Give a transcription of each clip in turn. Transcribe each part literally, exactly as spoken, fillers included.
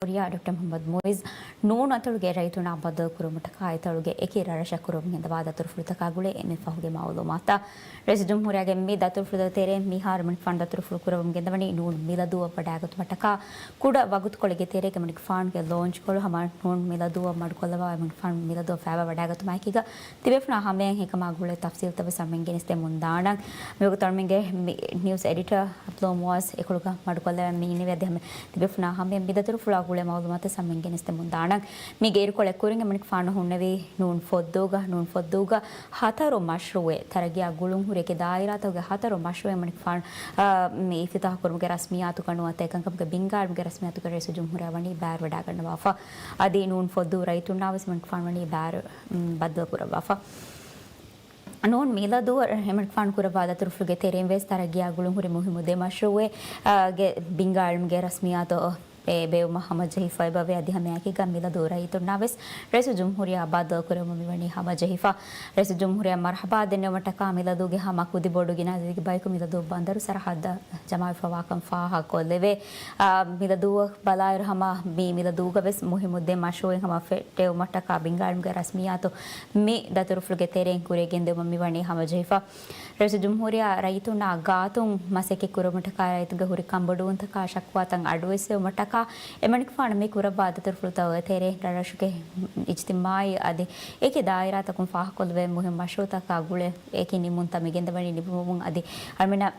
ރިޔާ ޑޮކްޓަރ މުޙައްމަދު މުޢިއްޒު ނޫން އަތޮޅުގެ ރައްޔިތުންނާ ބައްދަލުކުރުމަށްޓަކާ އެތޮޅުގެ އެކި ރަށްރަށަށް ކުރަމުން ގެންދަވާ ދަތުރުފުޅުތަކާ ގުޅޭ އެންމެ ފަހުގެ މަޢުލޫމާތުތައް. ރައީސުލްޖުމްހޫރިއްޔާގެ މި ދަތުރުފުޅުތައް ތެރޭ މިހާރު އެމަނިކުފާނު ދަތުރުފުޅު ކުރަމުން ގެންދަވަނީ ނޫން މިލަދޫއަށް ވަޑައިގަތުމަށްޓަކާ ކުޑަ ވަގުތުކޮޅެއްގެ ތެރޭގަ އެމަނިކުފާނުގެ ލޯންޗްކޮޅު ހަމަ ނޫން މިލަދޫއަށް މަޑުކޮށްލަވާ އެމަނިކުފާނު މިލަދޫއަށް ފައިވާ ވަޑައިގަތުމާއެކީގަ ތިބޭފުޅުންނާ ހަމަޔަށް އެކަމާ ގުޅޭ ތަފްސީލްތައް ވެސް އަޅަމެން ގެނެސްދެމުން ދާނަން. މިވަގުތު އަޅަމެންގެ މި ނިއުސް އެޑިޓަރ އަބްދުﷲ މުޢާޒް އެކޮޅުގަ މަޑުކޮށްލަވަން މި އިންނެވި. އަދި ހަމަ ތިބޭފުޅުންނާ ހަމަޔަށް މި ދަތުރުފުޅާ ގުޅޭ މަޢުލޫމާތު ވެސް އަޅަމެން ގެނެސްދެމުން ދާނަން. މީގެ އިރުކޮޅެއް ކުރިން އެމަނިކުފާނު ހުންނެވީ ނޫން ފޮއްދޫގަ، ނޫން ފޮއްދޫގަ ހަތަރު މަޝްރޫޢެއް ތަރައްގީއާ ގުޅުން ހުރި އެކި ދާއިރާތަކުގެ ހަތަރު މަޝްރޫޢެއް އެމަނިކުފާނު، އާ، މި އިފްތިތާޙު ކުރުމުގެ ރަސްމިއްޔާތުގަ ނުވަތަ އެކަންކަމުގެ ބިންގާއިމުގެ ރަސްމިއްޔާތުގަ ރައީސުލްޖުމްހޫރިއްޔާ ވަނީ ބައިވެރިވެވަޑައިގަންނަވާފަ. އަދި ނޫން ފޮއްދޫ ރައްޔިތުންނާ ވެސް އެމަނިކުފާނު ވަނީ ބައިވެރި، މް، ބައްދަލުކުރައްވާފަ. ނޫން މިލަދޫއަށް އެމަނިކުފާނު ކުރައްވާ ދަތުރުފުޅުގެ ތެރެއިން ވެސް ތަރައްގީއާ ގުޅުން ހުރި މުހިއްމު ދެ މަޝްރޫޢެއް، އާ، ގެ ބިންގާއިމުގެ ރަސްމިއްޔާތު އެ ބޭއްވުމަށް ހަމަޖެހިފަ އެބަވޭ. އަދި ހަމައެކީގަ މިލަދޫ ރައްޔިތުންނާ ވެސް ރައީސުލްޖުމްހޫރިއްޔާ ބައްދަލުކުރެވުމަށް މިވަނީ ހަމަޖެހިފަ. ރައީސުލްޖުމްހޫރިއްޔާ މަރްޙަބާ ދެންނެވުމަށްޓަކާ މިލަދޫގެ ހަމަ ކުދި ބޮޑު ގިނަ ދިގު ބަޔަކު މިލަދޫ ބަނދަރު ސަރަޙައްދަށް ޖަމާވެފަވާކަން ފާހަގަކޮށްލެވޭ. އާ، މިލަދޫއަށް ބަލާއިރު ހަމަ މި މިލަދޫގަ ވެސް މުހިއްމު ދެ މަޝްރޫޢެއް ހަމަ ފެއްޓެވުމަށްޓަކާ ބިންގާއިމުގެ ރަސްމިއްޔާތު މި ދަތުރުފުޅުގެ ތެރެއިން ކުރިއަށް ގެންދެވުމަށް މިވަނީ ހަމަޖެހިފަ. ރައީސުލްޖުމްހޫރިއްޔާ ރައްޔިތުންނާ ގާތުން މަސައްކަތް ކުރުމަށްޓަކާ ރައްޔިތުންގެ ހުރި ކަންބޮޑުވުންތަކާ ޝަކުވާތައް އަޑުއެއްސެވުމަށްޓަކާ އެމަނިކުފާނު މި ކުރައްވާ ދަތުރުފުޅުތައް ތެރޭ ރަށްރަށުގެ އިޖްތިމާޢީ އަދި އެކި ދާއިރާތަކުން ފާހަގަކޮށްލެވޭ މުހިންމު މަޝްރޫޢުތަކާ ގުޅޭ އެކި ނިންމުންތައް މި ގެންދަވަނީ ނިމުމުން އަދި އަޅަމެންނަށް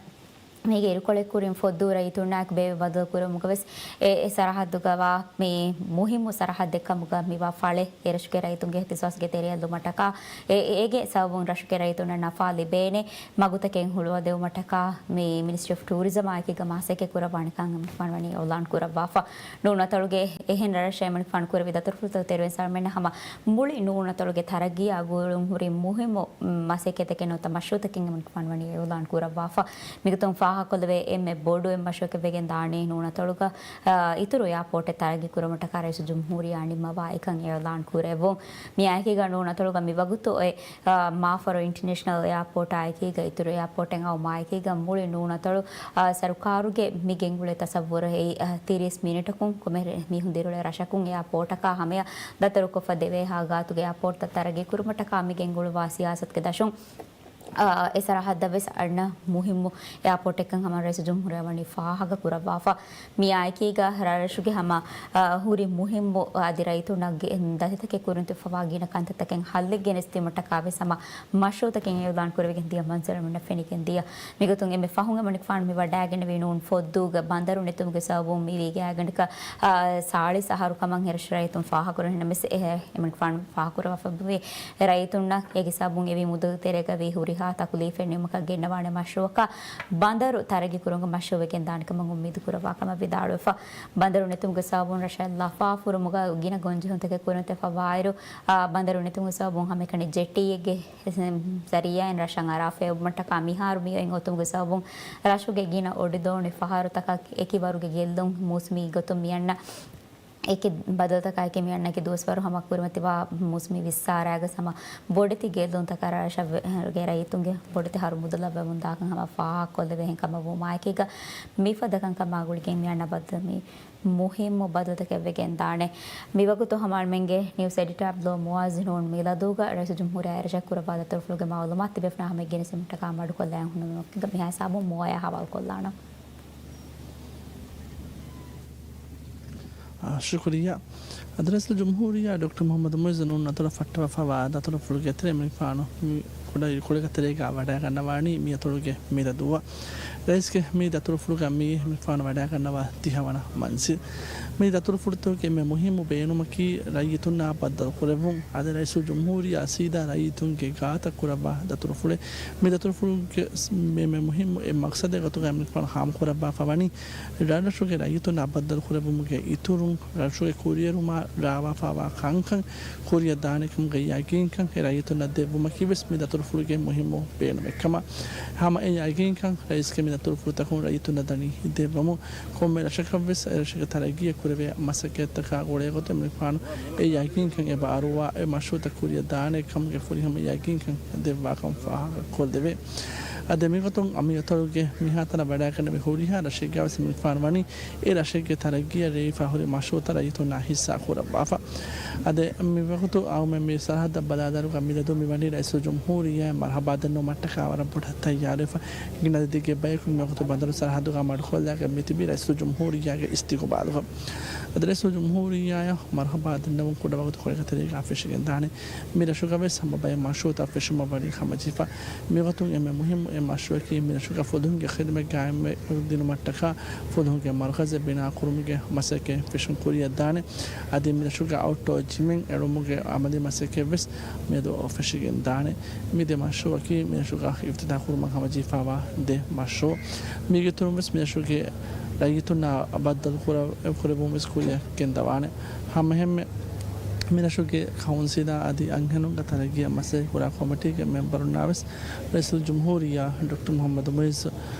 މީގެ އިރުކޮޅެއް ކުރިން ފޮއްދޫ ރައްޔިތުންނާއެކު ބޭއްވެވި ބައްދަލު ކުރުމުގަ ވެސް އެ، އެ ސަރަހައްދުގަވާ މި މުހިއްމު ސަރަހައްދެއް ކަމުގަ މިވާ ފަޅެއް އެރަށުގެ ރައްޔިތުންގެ އިހްތިސާސްގެ ތެރެއަށް ލުމަށްޓަކާ އެ، އޭގެ ސަބަބުން ރަށުގެ ރައްޔިތުންނަށް ނަފާ ލިބޭނެ މަގުތަކެއް ހުޅުވަދެވުމަށްޓަކާ މި މިނިސްޓްރީ އޮފް ޓޫރިޒަމާ އެކީގަ މަސައްކަތް ކުރައްވާނެކަން އެމަނިކުފާނު ވަނީ އިޢުލާން ކުރައްވާފަ. ނޫން އަތޮޅުގެ އެހެން ރަށްރަށަށް އެމަނިކުފާނު ކުރެއްވި ދަތުރުފުޅުތައް ތެރެއިން އަޅަމެންނަށް ހަމަ މުޅި ނޫން އަތޮޅުގެ ތަރައްގީއާ ގުޅުން ހުރި މުހިއްމު މަސައްކަތްތަކެއް ނުވަތަ މަޝްރޫޢުތަކެއް އެމަނިކުފާނު ވަނީ އިޢުލާން ކުރައްވާފަ. މިގޮތުން ފާހަގަކޮށްލެވޭ އެންމެ ބޮޑު އެއް މަޝްރޫޢެއް ވެގެން ދާނީ ނޫން އަތޮޅުގަ، އާ، އިތުރު އެއާޕޯޓެއް ތަރައްގީ ކުރުމަށްޓަކާ ރައީސުލްޖުމްހޫރިއްޔާ ނިންމަވާ އެކަން އިޢުލާން ކުރެއްވުން. މިއާއެކީގަ ނޫން އަތޮޅުގަ މިވަގުތު އޮތް، އާ، މާފަރު އިންޓަރނޭޝަނަލް އެއާޕޯޓާއެކީގަ އިތުރު އެއާޕޯޓެއް އައުމާއެކީގަ މުޅި ނޫން އަތޮޅު، އާ، ސަރުކާރުގެ މި ގެންގުޅޭ ތަސައްވުރު އެއީ، އާ، ތިރީސް މިނިޓަކުން ކޮންމެ މީހުން ދިރިއުޅޭ ރަށަކުން އެއާޕޯޓަކާ ހަމަޔަށް ދަތުރުކޮށްފަ ދެވޭހާ ގާތުގެ އެއާޕޯޓްތައް ތަރައްގީ ކުރުމަށްޓަކާ މި ގެންގުޅުއްވާ ސިޔާސަތުގެ ދަށުން، އާ، އެ ސަރަހައްދަށް ވެސް އަންނަ މުހިއްމު އެއާޕޯޓެއްކަން ހަމަ ރައީސުލްޖުމްހޫރިއްޔާ ވަނީ ފާހަގަ ކުރައްވާފަ. މިއާއެކީގަ ރަށްރަށުގެ ހަމަ، އާ، ހުރި މުހިއްމު އަދި ރައްޔިތުންނަށް ދަތިތަކެއް ކުރިން ތިއްބަވާ ގިނަ ކަންތައްތަކެއް ހައްލެއް ގެނެސްދިއުމަށްޓަކާ ވެސް ހަމަ މަޝްރޫޢުތަކެއް އިޢުލާން ކުރެވިގެން ދިޔަ މަންޒަރު އަޅަމެންނަށް ފެނިގެން ދިޔަ. މިގޮތުން އެންމެ ފަހުން އެމަނިކުފާނު މި ވަޑައިގެންނެވީ ނޫން ފޮއްދޫގަ ބަނދަރު ނެތުމުގެ ސަބަބުން މިވީ ގާތްގަނޑަކަށް، އާ، ސާޅީސް އަހަރު ކަމަށް އެރަށު ރައްޔިތުން ފާހަގަކުރަން ނަމަވެސް އެ އެމަނިކުފާނު ފާހަގަކުރައްވާފައިވޭ. ރައްޔިތުންނަށް އޭގެ ސަބަބުން އެވީ މުއްދަތު ތެރޭގަ ވީ ހުރިހާ ތަކުލީފެއް ނިމުމަކަށް ގެންނަވާނެ މަޝްރޫޢަކަށް ބަނދަރު ތަރައްގީ ކުރުމުގެ މަޝްރޫޢު ވެގެން ދާނެ ކަމަށް އުއްމީދު ކުރައްވާ ކަމަށް ވިދާޅުވެފަ. ބަނދަރު ނެތުމުގެ ސަބަބުން ރަށަށް ލަފާފުރުމުގަ ގިނަ ގޮންޖެހުންތަކެއް ކުރިން ތިއްބަވާއިރު، އާ، ބަނދަރު ނެތުމުގެ ސަބަބުން ހަމައެކަނި ޖެޓީއެއްގެ ޒަރީޢާއިން ރަށަށް އަރާފައިވުމަށްޓަކާ މިހާރު މި އޮތް އޮތުމުގެ ސަބަބުން ރަށުގެ ގިނަ އޮޑިދޯނި ފަހަރުތަކަށް އެކި ވަރުގެ ގެއްލުން މޫސުމީ ގޮތުން މިއަންނަ އެކި ބަދަލުތަކާއެކީ މި އަންނަ އެކި ދުވަސްވަރު ހަމަ ކުރިމަތިވާ މޫސުމީ ވިއްސާރައިގަ ހަމަ ބޮޑެތި ގެއްލުންތަކަށް ރަށަށް ވެ-، ގެ ރައްޔިތުންގެ ބޮޑެތި ހަރު މުދަލަށް ވެވުން ދާކަން ހަމަ ފާހަގަކޮށްލެވޭ. އެހެން ކަމަށް ވުމާއެކީގަ މިފަދަ ކަންކަމާ ގުޅިގެން މި އަންނަ ބަދަލު މި މުހިއްމު ބަދަލުތަކެއް ވެގެން ދާނެ. މިވަގުތު ހަމަ އަޅަމެންގެ ނިއުސް އެޑިޓާ އަބްދުﷲ މުޢާޒް ނޫން މިލަދޫގަ ރައީސުލްޖުމްހޫރިއްޔާ އެރަށަށް ކުރައްވާ ދަތުރުފުޅުގެ މަޢުލޫމާތު ތިބޭފުޅުންނާ ހަމަ ގެނެސްދިއުމަށްޓަކާ މަޑުކޮށްލައި ހުންނަމުން މިހާ ހިސާބުން މޯޔާ ހަވާލުކޮށްލާނަން. އާ، ޝުކުރިއްޔާ. އަދި ރައީސުލްޖުމްހޫރިއްޔާ ޑޮކްޓަރ މުޙައްމަދު މުޢިއްޒު ނޫން އަތޮޅަށް ފައްޓަވާފައިވާ ދަތުރުފުޅުގެ ތެރެއިން އެމަނިކުފާނު މި ކުޑަ އިރުކޮޅެއްގެ ތެރޭގަ ވަޑައިގަންނަވާނީ މި އަތޮޅުގެ މިލަދޫއަށް. ރައީސްގެ މި ދަތުރުފުޅުގަ މިއީ އެމަނިކުފާނު ވަޑައިގަންނަވާ ތިހަވަނަ މަންޒިލް. މި ދަތުރުފުޅުތަކުގެ އެންމެ މުހިއްމު ބޭނުމަކީ ރައްޔިތުންނާ ބައްދަލުކުރެއްވުން. އަދި ރައީސުލްޖުމްހޫރިއްޔާ ސީދާ ރައްޔިތުންގެ ގާތަށް ކުރައްވާ ދަތުރުފުޅެއް. މި ދަތުރުފުޅުގެ މި، މި މުހިއްމު އެއް މަޤްޞަދެއް ގޮތުގަ އެމަނިކުފާނު ހާމަކުރައްވާފަ ވަނީ، ރަށްރަށުގެ ރައްޔިތުންނާ ބައްދަލުކުރެއްވުމުގެ އިތުރުން، ރަށުގެ ކުރިއެރުމާ ރާވާފައިވާ ކަންކަން ކުރިއަށް ދާނެކަމުގެ ޔަގީންކަން އެ ރައްޔިތުންނަށް ދެއްވުމަކީ ވެސް މި ދަތުރުފުޅުގެ މުހިއްމު ބޭނުމެއްކަމަށް. ހަމަ އެ ޔަގީންކަން ރައީސްގެ މި ދަތުރުފުޅުތަކުން ރައްޔިތުންނަށް ދަނީ ދެއްވަމުން، ކޮންމެ ރަށަކަށްވެސް އެރަށުގެ ތަރައްގީއަށް ކުރެވޭ މަސައްކަތްތަކާ ގުޅޭގޮތަށް އެމަނިކުފާނު އެ ޔަގީންކަން އެބަ އަރުވާ، އެ މަޝްރޫޢުތައް ކުރިއަށް ދާނެ ކަމުގެ ފުރިހަމަ ޔަގީންކަން ދެއްވާކަން ފާހަގަކޮށްލެވޭ. އަދި މިގޮތުން މި އަތޮޅުގެ މިހާތަނަށް ވަޑައިގަންނެވި ހުރިހާ ރަށެއްގަ ވެސް މިފާން ވަނީ އެ ރަށެއްގެ ތަރައްގީއަށް ރޭވިފާ ހުރި މަޝްރޫޢުތައް ރައްޔިތުންނާ ހިއްސާ ކުރައްވާފަ. އަދި މިވަގުތު އައުމެއް މި ސަރަހައްދަށް ބަލާލާއިރުގަ މިލަދު މިވަނީ ރައީސުލްޖުމްހޫރިއްޔާއަށް މަރުޙަބާ ދަންނަވުމަށްޓަކާ ވަރަށް ބޮޑަށް ތައްޔާރުވެފަ. ގިނަ ދިގެއް ބަޔަކު މިވަގުތު ބަނދަރު ސަރަހައްދުގަ މަޑުކޮށްލާގެން މިތިބީ ރައީސުލްޖުމްހޫރިއްޔާގެ އިސްތިޤުބާލުގަ. އަދި ރައީސުލްޖުމްހޫރިއްޔާއަށް މަރުޙަބާ ދަންނަވުން ކުޑަ ވަގުތުކޮޅެއްގެ ތެރޭގަ ފެށިގެން ދާނެ. މި ރަށުގަ ވެސް ހަމަ ބައެއް މަޝްރޫޢުތައް ފެށުމަށް ވަނީ ހަމަޖެހިފަ. މިގޮތުން އެންމެ މުހިއްމު އެއް މަޝްރޫޢަކީ މި ރަށުގަ ފުލުހުންގެ ޚިދުމަތް ގާއިމްވެ ދިނުމަށްޓަކާ ފުލުހުންގެ މަރުކަޒެއް ބިނާ ކުރުމުގެ މަސައްކަތް ފެށުން ކުރިއަށް ދާނެ. އަދި މި ރަށުގަ އައުޓްޑޯ ޖިމެއް އެޅުމުގެ އަމަލީ މަސައްކަތް ވެސް މިއަދު ފެށިގެން ދާނެ. މި ދެ މަޝްރޫޢަކީ މި ރަށުގަ އިފްތިތާޙް ކުރުމަށް ހަމަޖެހިފައިވާ ދެ މަޝްރޫޢު. މީގެ އިތުރުން ވެސް މި ރަށުގެ ރައްޔިތުންނާ ބައްދަލު ކުރ-، ކުރެއްވުން ވެސް ކުރިއަށް ގެންދަވާނެ. ހަމައެހެންމެ މި ރަށުގެ ކައުންސިލާ އަދި އަންހެނުންގެ ތަރައްގީއަށް މަސައްކަތް ކުރާ ކޮމިޓީގެ މެމްބަރުންނާ ވެސް ރައީސުލްޖުމްހޫރިއްޔާ ޑޮކްޓަރ މުޙައްމަދު މުޢިއްޒު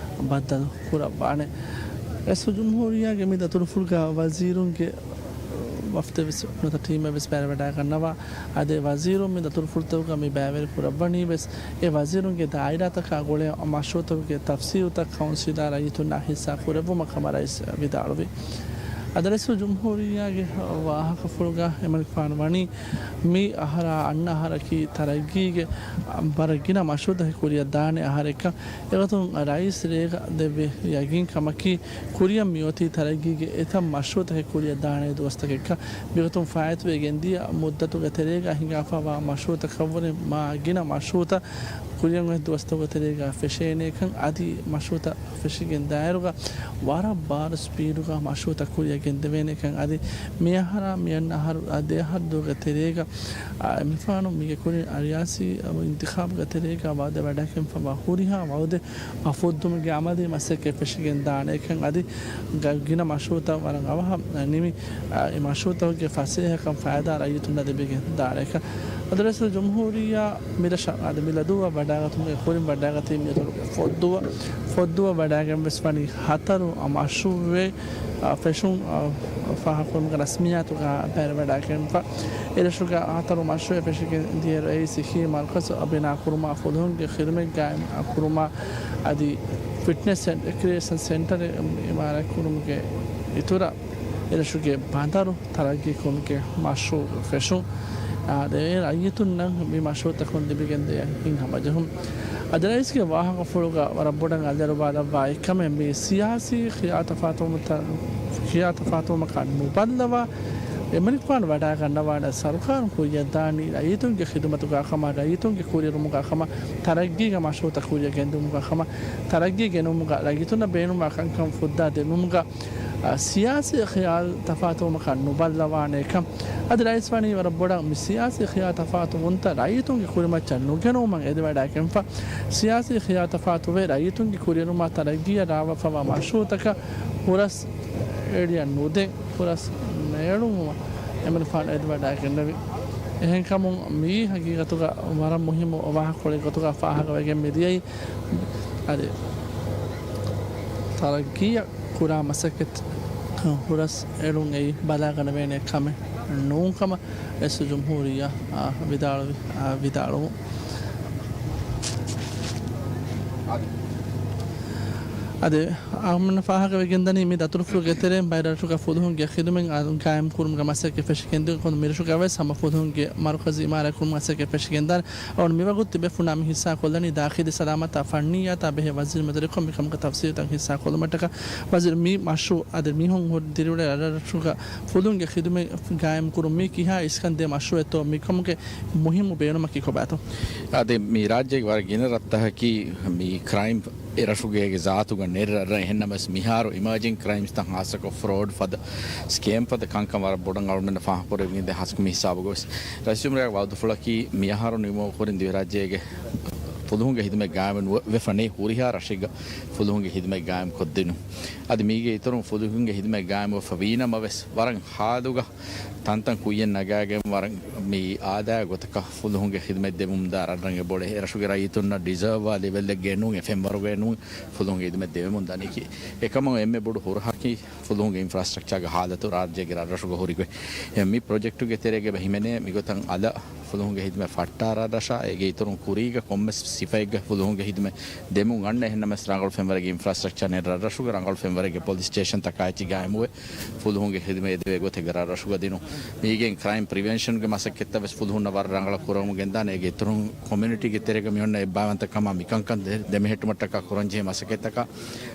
ބައްދަލު ކުރައްވާނެ. ރައީސުލްޖުމްހޫރިއްޔާގެ މި ދަތުރުފުޅުގަ ވަޒީރުންގެ ވަފްދެއް ވެސް ނުވަތަ ޓީމެއް ވެސް ބައިވެވަޑައިގަންނަވާ. އަދި ވަޒީރުން މި ދަތުރުފުޅުތަކުގަ މި ބައިވެރި ކުރައްވަނީ ވެސް އެ ވަޒީރުންގެ ދާއިރާތަކާ ގުޅޭ މަޝްރޫޢުތަކުގެ ތަފްސީލުތައް ކައުންސިލާ ރައްޔިތުންނާ ހިއްސާ ކުރެއްވުމަށް ކަމަށް ރައީސް ވިދާޅުވި. އަދި ރައީސުލްޖުމްހޫރިއްޔާގެ ވާހަކަފުޅުގަ އެމަނިކުފާނު ވަނީ މި އަހަރާ އަންނަ އަހަރަކީ ތަރައްގީގެ ވަރަށް ގިނަ މަޝްރޫޢުތަކެއް ކުރިއަށް ދާނެ އަހަރެއްކަން. އެގޮތުން ރައީސް ރޭގަ ދެއްވި ޔަގީންކަމަކީ، ކުރިއަށް މިއޮތީ ތަރައްގީގެ އެތައް މަޝްރޫޢުތަކެއް ކުރިއަށް ދާނެ ދުވަސްތަކެއްކަން. މިގޮތުން ފާއިތުވެގެންދިޔަ މުއްދަތުގެ ތެރޭގަ ހިނގާފައިވާ މަޝްރޫޢުތަކަށްވުރެ މާ ގިނަ މަޝްރޫޢުތައް ކުރިއަށް އޮތް ދުވަސްތަކުގެ ތެރޭގަ ފެށޭނެކަން. އަދި މަޝްރޫޢުތައް ފެށިގެން ދާއިރުގަ ވަރަށް ބާރު ސްޕީޑުގަ މަޝްރޫޢުތައް ކުރިއަށް ގެންދެވޭނެކަން. އަދި މިއަހަރާ މިއަންނަ އަހަރު ދެއަހަރު ދުވަހުގެ ތެރޭގަ އެމަނިކުފާނު މީގެ ކުރިން ރިޔާސީ އިންތިޚާބުގެ ތެރޭގަ ވައުދެއް ވަޑައިގެންފައިވާ ހުރިހާ ވައުދެއް ފުއްދުމުގެ އަމަލީ މަސައްކަތް ފެށިގެން ދާނެކަން. އަދި ގިނަ މަޝްރޫޢުތައް ވަރަށް އަވަހަށް ނިމި، އެ މަޝްރޫޢުތަކުގެ ފަސޭހަކަން ފައިދާ ރައްޔިތުންނަށް ލިބިގެން ދާނެކަން. އަދި ރައީސުލްޖުމްހޫރިއްޔާ މިރަށަށް އަދި މި ލަދުވަ ވަޑައިގަތުމުގެ ކުރިން ވަޑައިގަތީ މިއަތޮޅުގެ ފޮއްދުވަ، ފޮއްދުވަ ވަޑައިގެން ވެސް ވަނީ ހަތަރު މަޝްރޫޢު، އަ، ފެށުން، އަ، ފާހަގަކުރުމުގެ ރަސްމިއްޔާތުގަ ބައިވެވަޑައިގެންފަ. އެރަށުގަ ހަތަރު މަޝްރޫޢެއް ފެށިގެން ދިޔަ ރައީސީ މަރުކަޒު ބިނާކުރުމާ، ފުލުހުންގެ ޚިދުމަތް ގާއިމް ކުރުމާ، އަދި ފިޓްނެސް އެންޑް ރެކްރިއޭޝަން ސެންޓަރެއް އިމާރާތްކުރުމުގެ އިތުރަށް، އެރަށުގެ ބަނދަރު ތަރައްގީކުރުމުގެ މަޝްރޫޢު ފެށުން، އާ، ދެ ރައްޔިތުންނަށް މި މަޝްރޫޢުތަކުން ލިބިގެންދޭ ހިތްހަމަޖެހުން. އަދި ރައީސްގެ ވާހަކަފުޅުގަ ވަރަށް ބޮޑަށް އަލިއަޅުވާލައްވާ އެއްކަމެއް މި ސިޔާސީ ޚިޔާތަފާތުވުމަށް، ޚިޔާތަފާތުވުމަކަށް ނުބައްލަވާ، އެމަނިކުފާނު ވަޑައިގަންނަވާނެ ސަރުކާރުން ކުރިއަށްދާނީ ރައްޔިތުންގެ ޚިދުމަތުގަ ކަމަށް، ރައްޔިތުންގެ ކުރިއެރުމުގަ ކަމަށް، ތަރައްގީގެ މަޝްރޫޢުތައް ކުރިއަށް ގެންދިއުމުގަ ކަމަށް، ތަރައްގީ ގެނުމުގަ ރައްޔިތުންނަށް ބޭނުންވާ ކަންކަން ފުއްދާ ދިނުމުގަ، އާ، ސިޔާސީ ޚިޔާލު ތަފާތުވުމަކަށް ނުބައްލަވާނެކަން. އަދި ރައީސް ވަނީ ވަރަށް ބޮޑަށް މި ސިޔާސީ ޚިޔާ ތަފާތުވުންތައް ރައްޔިތުންގެ ކުރިމައްޗަށް ނުގެނުވުމަށް އެދިވަޑައިގެންފަ. ސިޔާސީ ޚިޔާ ތަފާތުވެ ރައްޔިތުންގެ ކުރިއެރުމާ ތަރައްގީއަށް ރާވާފައިވާ މަޝްރޫޢުތަކަށް ހުރަސް އެޅިއަށް ނުދޭ، ހުރަސް ނޭޅުމަށް އެމަނިކުފާނު އެދިވަޑައިގެންނެވި. އެހެންކަމުން މިއީ ހަގީގަތުގަ ވަރަށް މުހިއްމު ވާހަކަކޮޅެއް ގޮތުގަ ފާހަގަވެގެން މިދިޔައީ. އަދި ތަރައްގީއަށް ކުރާ މަސައްކަތް ހުރަސް އެޅުން އެއީ ބަލާގަނެވޭނެ ކަމެއް ނޫން ކަމަށް ރައީސުލް ޖުމްހޫރިއްޔާ، އާ، ވިދާޅުވި، އާ، ވިދާޅުވުން. އަދި އަހަރުމެންނަށް ފާހަގަވެގެންދަނީ މި ދަތުރުފުޅުގެ ތެރެއިން ބައެއް ރަށުގަ ފުލުހުންގެ ޚިދުމަތް ގާއިމް ކުރުމުގެ މަސައްކަތް ފެށިގެންދިޔަ ކޮންމެ ރަށުގަ ވެސް ހަމަ ފުލުހުންގެ މަރުކަޒު އިމާރާތް ކުރުމުގެ މަސައްކަތް ފެށިގެންދާނެ. އަޅުގަނޑު މިވަގުތު ތިބޭފުޅުންނާ މި ހިއްސާ ކޮށްލަނީ ދާޚިލީ ސަލާމަތާ ފަންނިއްޔާތާ ބެހޭ ވަޒީރު މެދުވެރިކޮށް މިކަމުގެ ތަފްސީލުތައް ހިއްސާ ކޮށްލުމަށްޓަކާ. ވަޒީރު، މި މަޝްރޫޢު އަދި މީހުން ހުރި ދިރިއުޅޭ ރަށްރަށުގަ ފުލުހުންގެ ޚިދުމަތް ގާއިމް ކުރުން މީ ކިހާ އިސްކަން ދޭ މަޝްރޫޢެއްތޯ މިކަމުގެ މުހިއްމު ބޭނުމަކީ ކޮބާތޯ؟ އަދި މި ރާއްޖޭގެ ވަރަށް ގިނަ ރަށްތަކަކީ މި ކްރައިމް އެ ރަށުގޭގެ ޒާތުގަ ނެރެ ރަށްރަށް. އެހެންނަމަވެސް މިހާރު އިމާޖިން ކްރައިމްސްތައް ހާއްސަކޮށް ފްރޯޑް ފަދަ، ސްކޭމް ފަދަ ކަންކަން ވަރަށް ބޮޑަށް އަޅުގަނޑުމެންނަށް ފާހަގަކުރެވިގެންދޭ ހާއްސަކޮށް މި ހިސާބުގަވެސް. ރައީސްޖުމްހޫރިއްޔާގެ ވައުދުފުޅަކީ މިއަހަރު ނިމުމަށް ކުރިން ދިވެހިރާއްޖޭގެ ފުލުހުންގެ ހިދުމަތް ގާއިމު ވެފަ ނެތް ހުރިހާ ރަށެއްގަ ފުލުހުންގެ ހިދުމަތް ގާއިމު ކޮށްދިނުން. އަދި މީގެ އިތުރުން ފުލުހުންގެ ހިދުމަތް ގާއިމުވެފަ ވީނަމަވެސް ވަރަށް ހާދުގަ ތަންތަން ކުއްޔަށް ނަގާގެން ވަރަށް މި އާދައިގެ ގޮތަކަށް ފުލުހުންގެ ހިދުމަތް ދެމުންދާ ރަށްރަށް އެބައުޅޭ. އެ ރަށުގެ ރައްޔިތުންނަށް ޑިޒާވާ ލެވެލްއެއްގައެއް ނޫން، އެފްއެމް ވަރުގައެއް ނޫން ފުލުހުންގެ ހިދުމަތް ދެވެމުން ދަނީކީ. އެކަމަށް އެންމެ ބޮޑު ހުރަހަކީ ފުލުހުންގެ އިންފްރާސްޓްރަކްޗާގެ ހާލަތު ރާއްޖޭގެ ރަށްރަށުގަ ހުރިގޮތް. އެ މި ޕްރޮޖެކްޓުގެ ތެރޭގަ އެބަ ހިމެނޭ މިގޮތަށް އަލަށް ފުލުހުންގެ ހިދުމަތް ފައްޓާ ރަށްރަށާ އޭގެ އިތުރުން ކުރީގަ ކޮންމެސް ސިފައެއްގަ ފުލުހުންގެ ހިދުމަތް ދެމުން އަންނަ އެހެންނަމަސް ރަނގަޅު ފެންވަރެއްގެ އިންފްރާސްޓްރަކްޗާ ނެތް ރަށްރަށުގެ ރަނގަޅު ފެންވަރެއްގެ ޕޮލިސް ސްޓޭޝަންތަކާ އެއްޗިހި ގާއިމުވެ، ފުލުހުންގެ ހިދުމަތް އެދެވޭ ގޮތެއްގަ ރަށްރަށުގަ ދިނުން. މީގެން ކްރައިމް ޕްރިވެންޝަންގެ މަސައްކަތްތައް ވެސް ފުލުހުންނަށް ވަރަށް ރަނގަޅަށް ކުރަމުން ގެންދާނެ. އޭގެ އިތުރުން ކޮމިއުނިޓީގެ ތެރޭގަ މި އޮންނަ އެއްބާވަންތަކަމާ މިކަންކަން ދެ-، ދެމެހެއްޓުމަށްޓަކާ ކުރަންޖެހޭ މަސައްކަތްތަކާ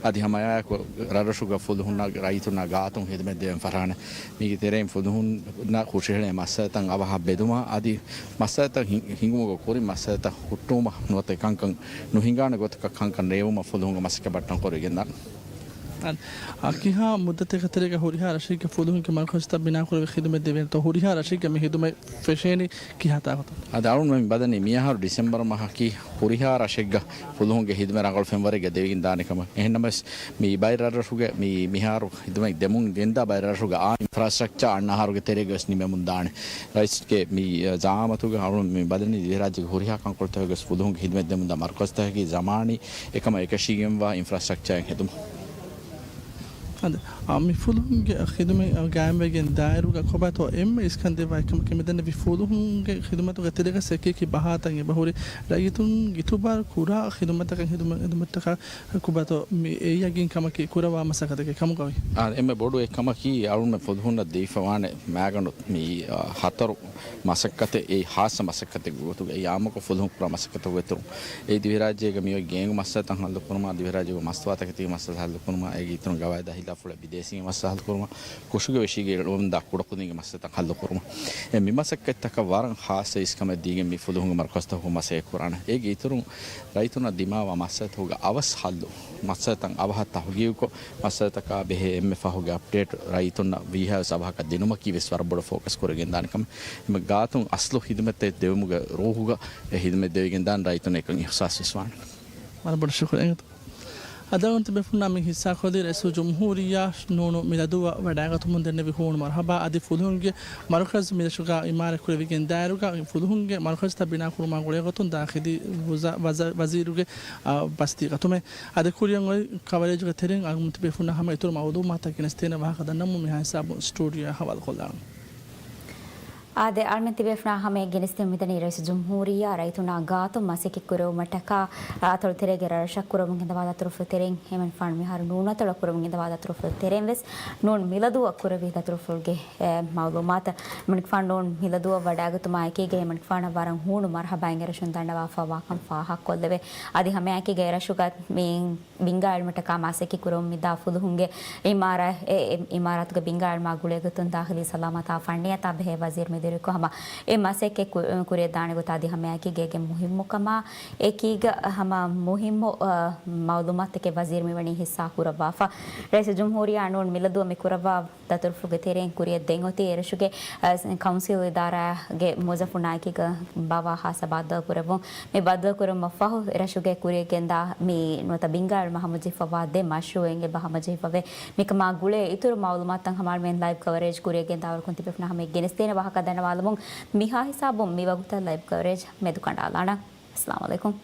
އަދި ހަމައެއާއެކު ރަށްރަށުގަ ފުލުހުންނާ ރައްޔިތުންނާ ގާތުން ހިދުމަތް ދެވެން ފަށާނެ. މީގެ ތެރެއިން ފުލުހުންނަށް ހުށަހެޅޭ މައްސަލަތައް އަވަހަށް ބެދުމާ އަދި މައްސަލަތައް ހި-، ހިނގުމުގެ ކުރިން މައްސަލަތައް ހުއްޓުވުމަށް ނުވަތަ ކަންކަން ނުހިނގާނެ ގޮތަކަށް ކަންކަން ރޭވުމަށް ފުލުހުންގެ މަސައްކަތް ބައްޓަން ކުރިގެންދާނެ. އަ، ކިހާ މުއްދަތެއްގެ ތެރޭގަ ހުރިހާ ރަށެއްގެ ފުލުހުންގެ މަރުކަޒުތައް ބިނާކުރެވި ޚިދުމަތް ދެވޭނެތޯ؟ ހުރިހާ ރަށެއްގަ މި ޚިދުމަތް ފެށޭނީ ކިހާ ތާކުތަށް؟ އަދި އަޅުން މި ބަލަނީ މިއަހަރު ޑިސެމްބަރު މަހަކީ ހުރިހާ ރަށެއްގަ ފުލުހުންގެ ޚިދުމަތް ރަނގަޅު ފެންވަރެއްގަ ދެވިގެން ދާނެ ކަމަށް. އެހެންނަމަވެސް، މި ބައެއް ރަށްރަށުގެ މި މިހާރު ޚިދުމަތް ދެމުން ގެންދާ ބައެއް ރަށުގެ އާ އިންފްރާސްޓްރަކްޗާ އަންނަ އަހަރުގެ ތެރޭގަވެސް ނިމެމުން ދާނެ. ރައީސްގެ މި، އަ، ޒައާމަތުގަ އަޅުން މި ބަލަނީ ދިވެހިރާއްޖޭގެ ހުރިހާ ކަންކޮޅުތަކުގަވެސް ފުލުހުންގެ ޚިދުމަތް ދެމުންދާ މަރުކަޒުތަކަކީ ޒަމާނީ އެކަމަށް އެކަށީގެންވާ އިންފްރާސްޓްރަކްޗާއެއް ހެދުމަށް. އަދި، އަ، މި ފުލުހުންގެ ޚިދުމަތް ގާއިމްވެގެން ދާއިރުގަ ކޮބާތޯ އެންމެ އިސްކަން ދެއްވާ އެއްކަމަކީ މިދެންނެވި ފުލުހުންގެ ޚިދުމަތުގެ ތެރޭގަ އެކިއެކި ބަހާތައް އެބަހުރި ރައްޔިތުން އިތުބާރު ކުރާ ޚިދުމަތަކަށް ޚިދުމަތް ދިނުމަށްޓަކާ ކޮބާތޯ މި އެ ޔަގީން ކަމަކީ ކުރައްވާ މަސައްކަތެއް ކަމުގައި؟ އާ، އެންމެ ބޮޑު އެއްކަމަކީ އަޅުގަނޑު ފުލުހުންނަށް ދީފަވާނެ މައިގަނޑު މި، އާ، ހަތަރު މަސައްކަތެއް، އެއީ ޚާއްޞަ މަސައްކަތެއްގެ ގޮތުގައި އާއްމުކޮށް ފުލުހުން ކުރާ މަސައްކަތުގެ އިތުރުން އެ ދިވެހިރާއްޖޭގަ މިއޮތް ގޭންގު މައްސަލަތައް ހައްލުކުރުމާ، ދިވެހިރާއްޖޭގެ މަސްތުވާތަކެތީގެ މައްސަލަ ހައްލުކުރުމާ، އޭގެ އިތުރުން ގަވާއިދާ ހިލާފުޅެއް ބިދޭސީގެ މައްސަލަ ހައްލުކުރުމަށް، ކުށުގެ ވެށީގެ އެޅުމުންދާ ކުޑަކުދިންގެ މައްސަލަތައް ހައްލުކުރުމަށް. އެ މި މަސައްކަތްތަކަށް ވަރަށް ޚާއްޞަ އިސްކަމެއް ދީގެން މި ފުލުހުންގެ މަރުކަޒުތަކުން މަސައްކަތް ކުރާނެ. އޭގެ އިތުރުން ރައްޔިތުންނަށް ދިމާވާ މައްސަލަތަކުގެ އަވަސް ހައްލު، މައްސަލަތައް އަވަހަށް ތަހުގީގުކޮށް، މައްސަލަތަކާ ބެހޭ އެންމެ ފަހުގެ އަޕްޑޭޓް ރައްޔިތުންނަށް ވީހާވެސް އަވަހަކަށް ދިނުމަކީ ވެސް ވަރަށް ބޮޑަށް ފޯކަސް ކުރެވިގެންދާނެ ކަމަށް. އެމަ ގާތުން އަސްލު ޚިދުމަތްތައް ދެވުމުގެ ރޫހުގަ އެ ޚިދުމަތް ދެވިގެންދާނެ ރައްޔިތުންނަށް އެކަން އިޙްސާސް ވެސްވާނެ. ވަރަށް ބޮޑަށް ޝުކުރިއްޔާ. އަދި އަޅުގަނޑު ތިބޭފުޅުންނާ މި ހިއްސާކޮށްލީ ރައީސުލްޖުމްހޫރިއްޔާ ނޫނު މިލަދޫއަށް ވަޑައިގަތުމުން ދެންނެވި ހޫނު މަރުޙަބާ. އަދި ފުލުހުންގެ މަރުކަޒު މިރަށުގަ އިމާރާތް ކުރެވިގެން ދާއިރުގަ ފުލުހުންގެ މަރުކަޒުތައް ބިނާކުރުމާ ގުޅޭގޮތުން ދާ ޚިދި ވުޒާ-، ވަޒަ-، ވަޒީރުގެ، އާ، ބަސްތީގަތުމެއް. އަދި ކުރިއަށް އޮތް ކަވަރޭޖުގެ ތެރެއިން އަޅުގަނޑު ތިބޭފުޅުންނާ ހަމަ އިތުރު މައުލޫމާތުތައް ގެނެސްދޭނެ ވާހަކަ ދަންނަމުން މިހާ ހިސާބުން ސްޓޫޑިއޯއަށް ހަވާލުކޮށްލާނަން. އާދެ، އަޅުމެން ތިބޭފުޅުންނާ ހަމަޔަށް ގެނެސްދެމުން މިދަނީ ރައީސުލްޖުމްހޫރިއްޔާ ރައްޔިތުންނާ ގާތުން މަސައްކަތް ކުރެވުމަށްޓަކާ، އަތޮޅު ތެރޭގެ ރަށްރަށަށް ކުރަމުން ގެންދަވާ ދަތުރުފުޅު ތެރެއިން، އެމަނިކުފާނު މިހާރު ނޫނު އަތޮޅަށް ކުރަމުން ގެންދަވާ ދަތުރުފުޅު ތެރެއިން ވެސް ނޫން މިލަދޫއަށް ކުރެއްވި ދަތުރުފުޅުގެ، އެ، މައުލޫމާތު. އެމަނިކުފާނު ނޫން މިލަދޫއަށް ވަޑައިގަތުމާ އެކީގަ އެމަނިކުފާނަށް ވަރަށް ހޫނު މަރުޙަބާއިން އެރަށުން ދަންނަވާފަ ވާކަން ފާހަގަކޮށްލެވޭ. އަދި ހަމައެކީގަ އެރަށުގަ މި ބިންގާ އިލްމަށްޓަކާ މަސައްކަތް ކުރަމުން މިދާ ފުލުހުންގެ އިމާރާ-، އެ، އެ، އިމާރާތުގެ ބިންގާ އިލްމާ ގުޅޭގޮތުން ދާޚިލީ ސަލާމަތާ ފަންނިޔަތާ ބެހޭ ވަޒީރު މެދުވެރިކޮށް ހަމަ އެ މަސައްކަތް ކު-، ކުރިއަށް ދާނެ ގޮތާ އަދި ހަމައެކީގަ އޭގެ މުހިއްމުކަމާ އެކީގަ ހަމަ މުހިއްމު، އަ، މައުލޫމާތުތަކެއް ވަޒީރު މިވަނީ ހިއްސާ ކުރައްވާފަ. ރައީސުލްޖުމްހޫރިއްޔާ ނޫން މިލަދޫއަށް މި ކުރައްވާ ދަތުރުފުޅުގެ ތެރެއިން ކުރިއަށް ދެން އޮތީ އެރަށުގެ، އަ، ކައުންސިލް އިދާރާގެ މުވައްޒަފުންނާ އެކީގަ ބާވާ ޚާއްޞަ ބައްދަލުކުރެއްވުން. މި ބައްދަލުކުރުމަށްފަހު އެރަށުގެ ކުރިއަށް ގެންދާ މި ނުވަތަ ބިންގާ އިލްމަށް ހަމަޖެހިފައިވާ ދެ މަޝްރޫއެއް އެބަ ހަމަޖެހިފަވޭ. މިކަމާ ގުޅޭ އިތުރު މައުލޫމާތުތައް ހަމައަޅުމެން ލައިވް ކަވަރޭޖް ކުރިއަށް ގެންދާވަރަކުން ތިބޭފުޅުންނާ ހަމަޔަށް ގެނެސްދޭނެ ވާހަކަ ދަންނަވާލަމުން މިހާ ހިސާބުން މި ވަގުތަށް ލައިވް ކަވަރޭޖް މެދުކަނޑާލާނަން. އައްސަލާމު ޢަލައިކުމް.